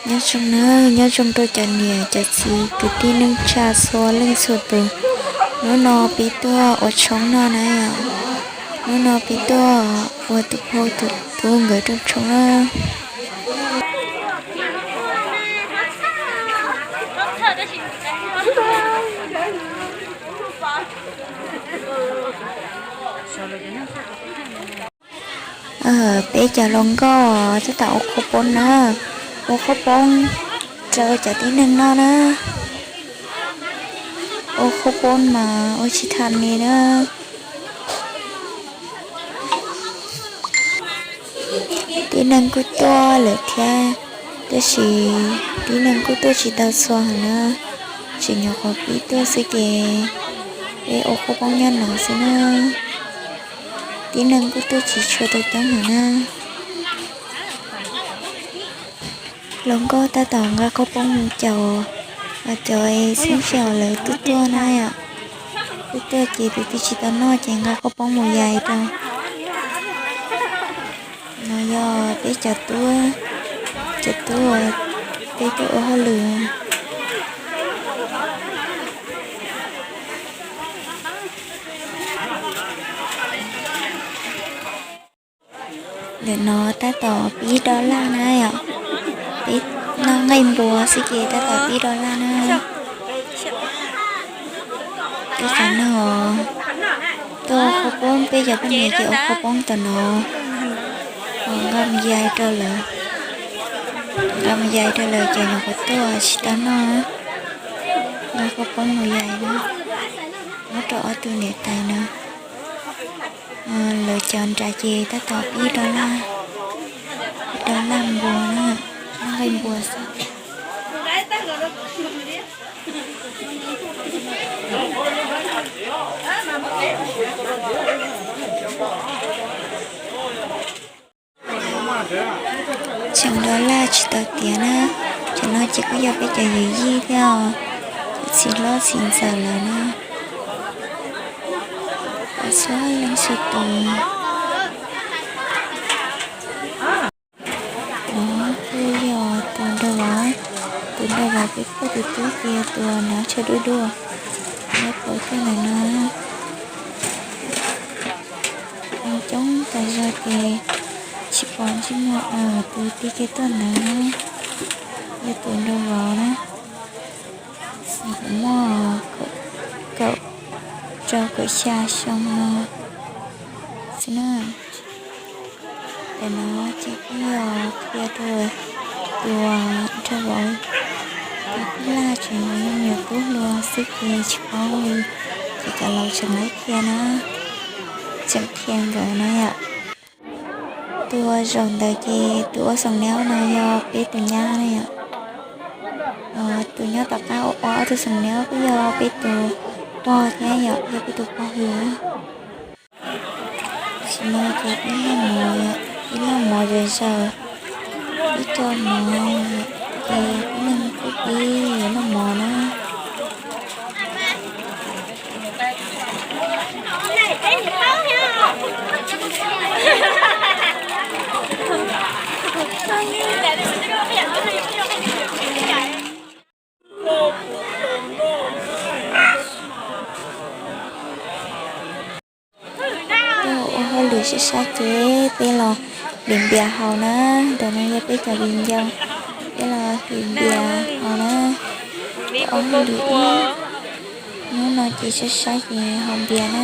Nyob zoo na, nyob zoo rau cov niam cov txiv kwv tij neej tsa txhua leej txhua tus. Hnub no peb tuaj ua tshoob noj na yom. Hnub no peb tuaj ua tus phauj tus tub nkawd rooj tshoob na. Peb cov hluas nkauj tab tom ua qhaub poob na, ua qhaub poob rau cov tib neeg noj na. Ua qhaub poob mas ua tsis tas li na. Tib neeg kuj tuaj lawm thiab, tab sis tib neeg kuj tuaj tsis tau txhua heev na, tseem nyuam qhuav pib tuaj xwb ces peb ua qhaub poob nyob no xwb na. Tib neeg kuj tuaj tsis tshua tau coob heev na. Hluas nkauj tab tom nqa qhaub poob mus caum cov xeeb tsis os lawv twb tuaj na yom. Twb tuaj ces tus twg tsis tau noj ces nqa qhaub poob mus yais rau. No yog peb cov tub, cov tub uas peb tuaj ua hauj lwm. Ntawm no tab tom pib do laj na yom, pib noj nqaij npua xwb ces tab tom pib do laj na. Peb cov no tuaj ua qhaub poob, peb cov poj niam ces ua qhaub poob tam no, nqa mus yais rau lawv, nqa mus yais rau lawv ces nyuam qhuav tuaj tsis tau noj, nqa qhaub poob mus yais na, muab rau ob tug niam tais na. Lawv cov nrad ces tab tom pib do laj, pib do laj npua na, noj nqaij npua xwb. Tseem do laj tsis tau tiav na, cov no ces kuj yog peb cov yawm yij thiab os, cov txiv hlob txiv ntxawm lawm na, txhua leej txhua tus. No kuj yog tus nraug vauv, tus nraug vauv peb pom tus tub ces tus hnav tsho dub dub, nyob pauv tuaj ntawm no. Coob coob tas zog ces tsis pom ntsej muag tus tib kiag tuaj ntawd na, yog tus nraug vauv na. Nws kuj muaj kaum rau kaum xya xyoo no xwb na. Tam no ces kuj yog qhia rau tus nraug vauv, tus tub laj tseem me nyuam tub hluas xwb ces tsis paub li, ces cov laus tseem qhia na, tseem qhia nkawd na yom. Tus zaum ntawd ces tus ua xoo niab no yog peb tus nyab na yom. Tus nyob tom qab ua ob tug xoo niab kuj yog peb tus pog thiab yom, yog peb tus pog hwm. Tam sim no ces peb noj mov, peb noj mov zom zaws, peb coj mov ces peb leeg kuj pib yuav noj mov na. Tuaj ua hauj lwm saib saib ces peb los npias npias haus na, ntawm no yog peb cov viv ncaus, peb los npias npias haus na. Tuaj ua hauj lwm ib hnub no ces saib saib ces haus npias na.